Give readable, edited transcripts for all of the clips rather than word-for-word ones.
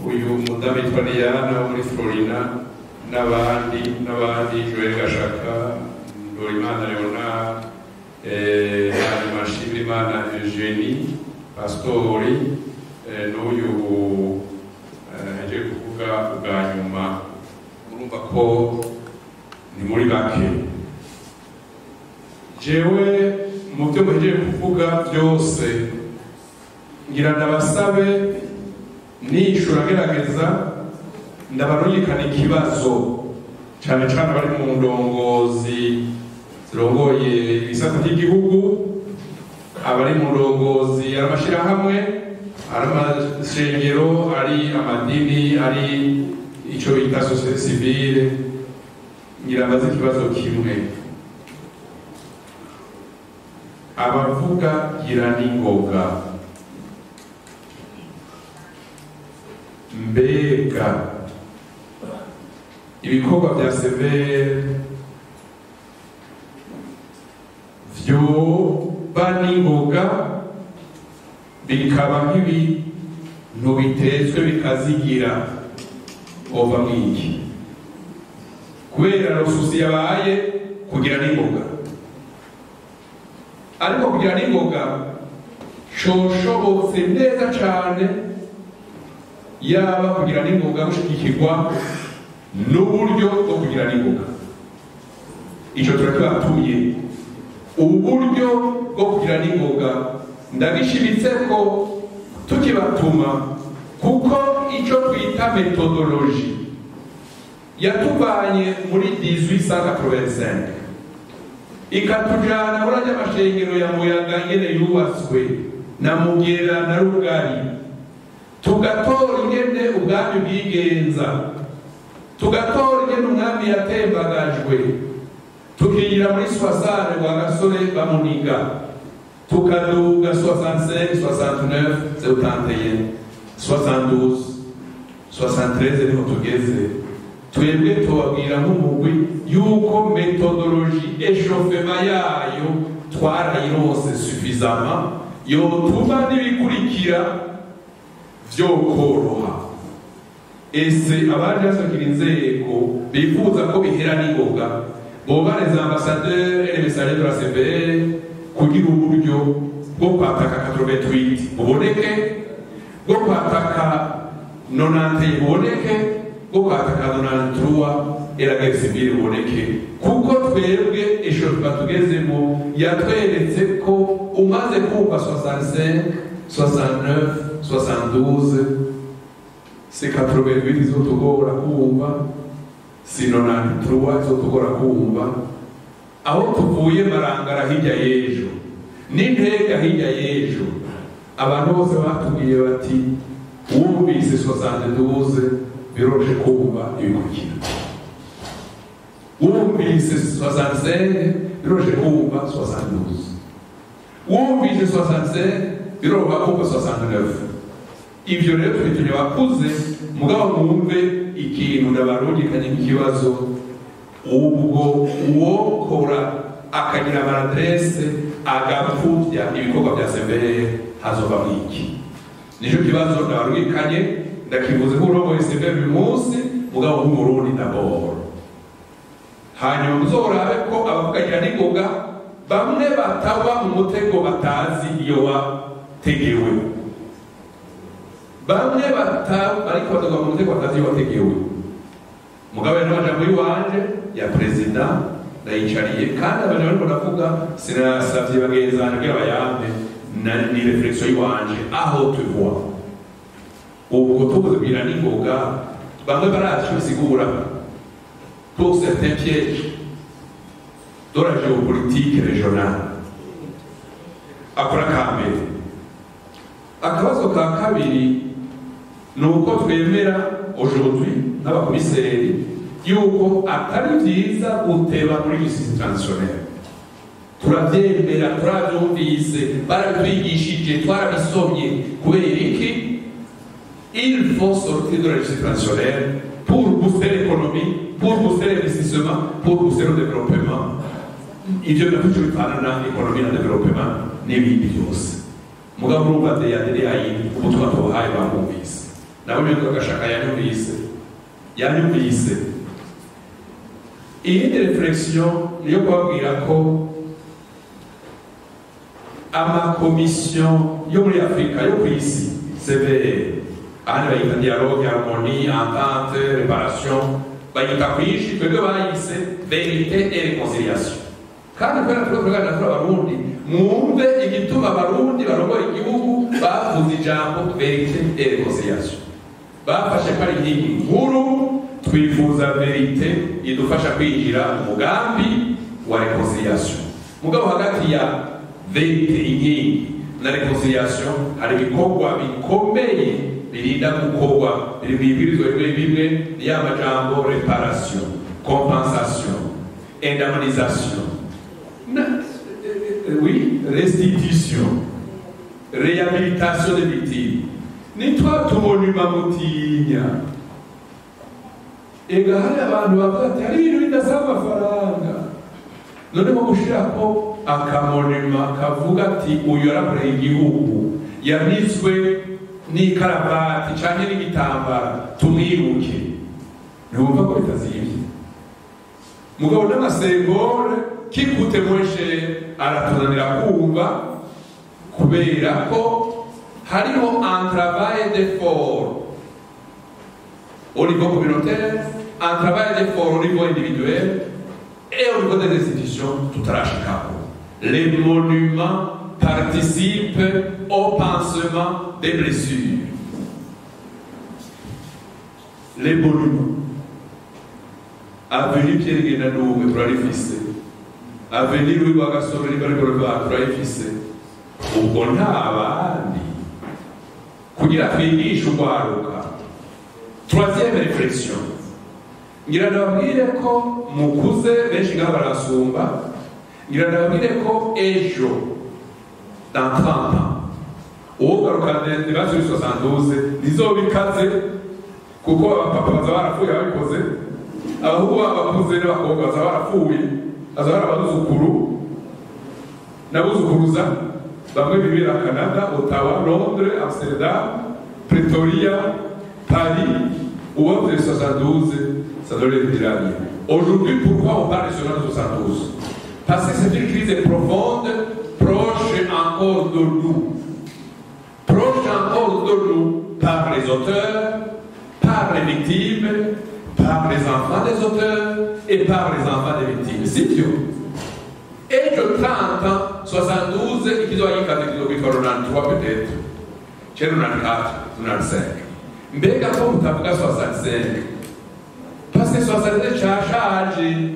Uyu mudamu yitwa Diana wo muri Florina, n'abandi n'abandi, Joel Gashaka, Ndorimana Leonard, hanyuma Nshimirimana Eugenie Pastori, n'uyu aje kuvuga ubwa nyuma. Urumva ko ni muri bake. Jewe mu byo muhejeje kuvuga byose, ngira ndabasabe nishura ngerageza ndabarungikana ikibazo, cyane cyane abari mu ndongozi zirongoye ibisata by'igihugu, abari mu ndongozi ari amashirahamwe, ari amashengero, ari amadini, ari ico bita société civile. Ngira mbaze ikibazo kimwe: abavuga gira n'ingoga, mbega ibikorwa bya CVR vyoba n'ingoga bikaba nk'ibintu bitetswe bikazigira ova mwiki, kubera rususi yabaye kugira n'ingoga? Ariko kugira n'ingoga coshobotse neza cane yaba kugira n'ingoga gushigikirwa n'uburyo bwo kugira n'ingoga. Ico turakibatuye, uburyo bwo kugira n'ingoga ndagishimitse ko tukibatuma, kuko ico twita méthodologie yatuvanye muri 1885 ikatujana muri ajya amashengero ya Muyaga nyene yubatswe na Mugera na Rugari, tugatora ingene ubwami bwigenza, tugatora ingene umwami yatembagajwe, tukinjira muri soixante rwa Gasore bamuniga, tukaduga 65, 69, 71, 72, 73, niho tugeze. Twebwe tubabwira nk'umugwi yuko méthodologie échauffement yayo twarayironse suffisamment yotuma n'ibikurikira vyokoroha. Ese abaje basakira inzego bifuza ko bihera n'ingoga boba les ambassadeurs et les messagers de la CVR kugira uburyo bwo kwataka 88 buboneke, bwo kwataka 90 buboneke, bwo kwataka 93 et la guerre civile buboneke? Kuko twebwe échauffement tugezemo yatweretse ko umaze kumva 65, 69, 72, c'est 88 izotugora kumva, si 93 izotugora kumva. Aho tuvuye Marangara hirya y'ejo n'Intega hirya y'ejo, abantu bose batubwiye bati wumvise 72 biroroshe kumva ibikurikira, wumvise 65 biroroshe kumva 72, wumvise 65 biroroha kumva 69. Ivyo rero tubitumye bakuze, mugabo mwumve ikintu ndabarungikanye nk'ikibazo: ubwo uwokora akagira ama adresses agapfuvya ibikorwa bya CVR, hazova mwiki? Nico kibazo ndabarungikanye, ndakivuze nk'urongoye CVR uyu munsi, mugabo nk'Umurundi d'abord. Hanyuma muzorabe ko abavugagira n'ingoga bamwe batagwa mu mutego batazi iyo wategewe, bamwe ariko batagwa mu mutego batazi iyo wategewe. Mugabo n'amajambo y'iwanje ya perezida ndayicariye, kandi abantu bariko ndavuga sinasavye bagenzi banje kugira bayampe, ni réflexion y'iwanje aho tuvoa. Ubwo tuvuze kugira n'ingoga, bamwe barazi ico bisigura pour certains pièges de la géopolitique régionale. Akora kambere. Akabazo ka kabiri ni uko twemera aujourd'hui n'abakomiseri yuko atari vyiza guteba muri justice transitionnelle. Turavyemera, turavyumvise, barabitwigishije, twarabisomye. Kubera iki? Il faut sortir de la justice transitionnelle pour booster l'économie, pour booster l'investissement, pour booster le développement. Ivyo binatu bipfana na économie na développement n'ibindi byose. Mugabo urumva deyadere yayindi ubutumwa tubahaye bamwumvise. Nabonye ko agashaka yanyumvise. Yanyumvise. Iyindi réflexion niyo kubabwira ko amakomisiyo yo muri Afurika, yo ku isi, CVR, ahandi bayita dialogue, harmonie, entente, réparation, bayita kwinshi, twebwe bayise vérité et réconciliation. Kandi kubera turiko turaganira turi Abarundi, mwumve igituma Abarundi barongoye igihugu bavuze ijambo vérité et réconciliation. Bafashe ko ari inkingi nkuru. Twifuza vérité idufasha kwinjira mu mugambi wa réconciliation. Mugabo hagati ya vérité, inkingi, na réconciliation hari ibikorwa bikomeye birinda gukorwa, biri mw'ibwirizwa bimwe bimwe, ni ya majambo réparation, compensation, indemnisation, oui, restitution, réhabilitation des victimes. Ni twa tumonima mutinya. Ega hari abantu bavuga ati hari ibintu bidasaba amafaranga. None nko gushirako akamonima kavuga ati uyu yarakoreye igihugu, yanitswe n'ikaravati canke n'igitambara, tumwibuke, ntiwumva ko bitazimvye? Mugabo n'amasengore kikute mweshe aratunanira kumva, kubera ko hariho un travail d'effort au niveau communautaire, un travail d'effort au niveau individuel et au niveau des institutions tutarashikako. Les monuments participent au pansement des blessures. Les monuments. Avenue Pierre Ngendandumwe turarifise, Avenue Louis Rwagasore niba ariko turayifise. Ubwo nta bandi kugira twigishe urwaruka. Troisième réflexion, ngira ndababwire ko mukuze, benshi ngaho barasumba. Ngira ndababwire ko ejo, dans 30 ans, uwogaruka débat sur 72 nizoba ikaze, kuko abapapa baza barapfuye babikoze, abahungu babo bakuze n'abakobwa baza barapfuye, baza bari abuzukuru n'abuzukuruza, bamwe bibera Canada, Ottawa, Londres, Amsterdam, Pretoria, Paris. Uwavuze 72, ça doit être iranier. Aujourd'hui, pourquoi on parle de 72? Parce que c'est une crise profonde, proche encore de nous, proche encore de nous par les auteurs, par les victimes, par les enfants des auteurs et par les enfants des victimes. Sibyo? Ejo 30 ans, 72 ikizoba gikaze kizokwitwa 93 peut-être, cyangwa 94, 95. Mbega ko mutavuga 65? Parce que 65 cyashaje.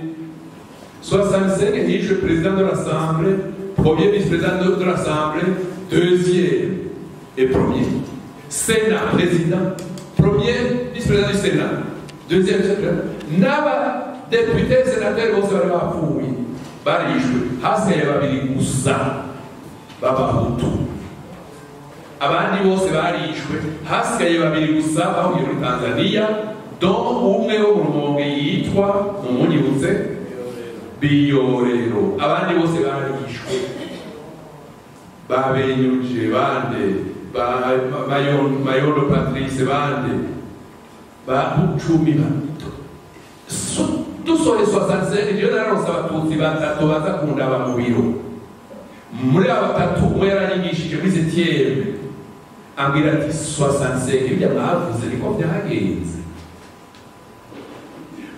65 hishwe président de l'Assemblée, premier vice-président de l'Assemblée, deuxième et premier Sénat, président, premier vice-président du Sénat, deuxième vice-président, n'aba député, sénateur bose bari bapfuye, barishwe, hasigaye babiri gusa b'Abahutu. Abandi bose barishwe, hasigaye babiri gusa bahungiye muri Tanzania, dont umwe wo mu Rumonge yitwa, mumunyibutse, Biyorero. Abandi bose barishwe, babenyuje bande, ba Mayondo Patrice, bande ba Bucumi. Ba dusohoye 65, jewe nararonse Abatutsi batatu baza kundaba mu biro. Muri abo batatu, umwe yaranyigishije muri septième, ambwira ati 65 ibyo mwavuze niko byagenze,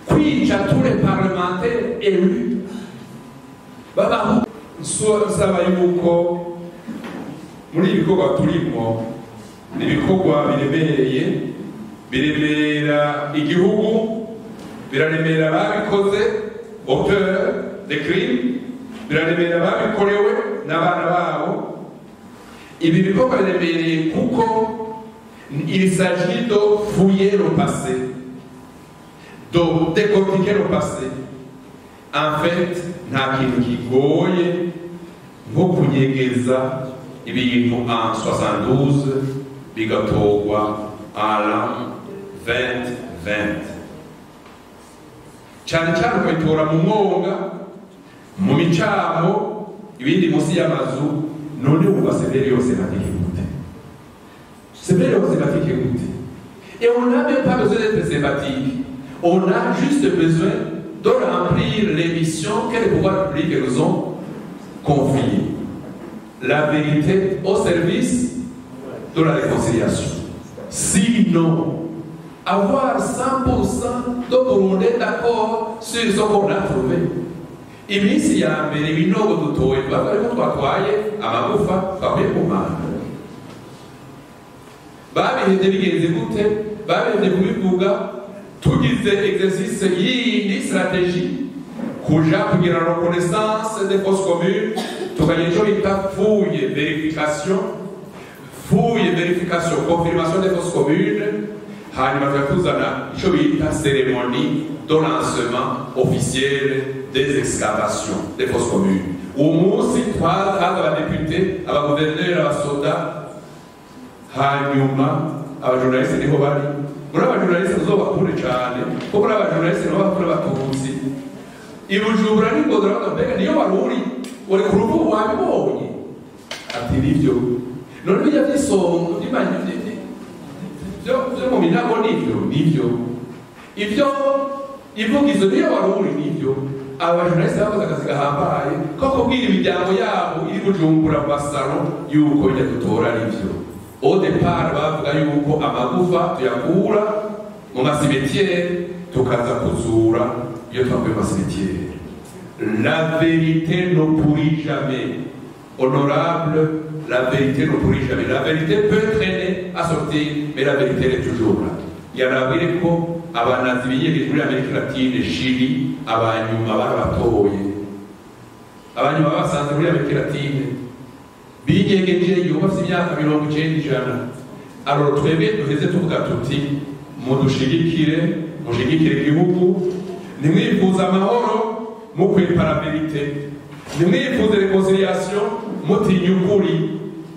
kwica tous les parlementaires élus babaho. Nsaba yuko muri ibi bikorwa turimo, ni ibikorwa biremereye, biremera igihugu, biraremera ababikoze, auteur de crime, biraremera ababikorewe n'abana babo. Ibi bikorwa biremereye kuko il s'agit de fouiller le passé, de décortiquer le passé. En fait, nta kintu kigoye nko kunyegeza ibintu en 72 bigatorwa en l'an 2020, cyane cyane ukabitora mu mwonga, mu micamo, ibindi munsi y'amazu. None wumva CVR yose matike gute? CVR yose matike gute? Et on n'a même pas besoin d'être sympathique. On a juste besoin de remplir les missions que les pouvoirs publics nous ont confiées. La vérité au service de la réconciliation. Sinon, avoir 100% de Burundais d'accord sur ce qu'on a trouvé. Iminsi ya mbere ibinogo dutoye bavuga ko twatwaye amagufa twakuye ku Mana. Babihevye bigenze gute? Babihevye kubivuga. Tugize exercice yindi stratégie kuja kugira reconnaissance des fosses communes, tukagira ico bita fouille vérification, fouille vérification confirmation des fosses communes, hanyuma tukazana ico bita cérémonie de lancement officiel des excavations des fosses communes. Uwo munsi twahaza abadepute, abaguverineri, abasoda, hanyuma abajournaliste niho bari. Muri abajournaliste muzobakure cane, kuko muri abajournaliste niho bakura abatutsi. I Bujumbura ni Godora, mbega niyo wari uri, uri ku rubuga wabibonye? Ati nivyo. None bijya vy'isongo, vyo mu minago nivyo, nivyo. Ivyo ivugizo niyo wari uri nivyo. Aba bajournaliste bakoze akazi gahambaye ko kubwira imiryango yabo iri Bujumbura mu masaro yuko bijya dutora nivyo. Au départ bavuga yuko amagufa tuyakura mu macimetière tukaza kuzura iyo twakuye mu macimetière. La vérité ne pourrit jamais. Honorable, la vérité ne pourrit jamais. La vérité peut traîner à sortir, mais la vérité est toujours là. Yarabwire ko abanazi biyegeje muri Amerika Latine, Chili, abanyuma barabatoye. Abanyuma basanze muri Amerika Latine binyegeje iyo bafite imyaka 90, Alors twebwe duheze tuvuga tuti mudushigikire, mushigikire igihugu, nimwifuza amahoro mukwepara vérité, nimwifuze réconciliation mutinya ukuri.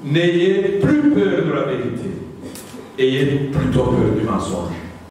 N'ayez plus peur de la vérité, ayez plutôt peur du mensonge.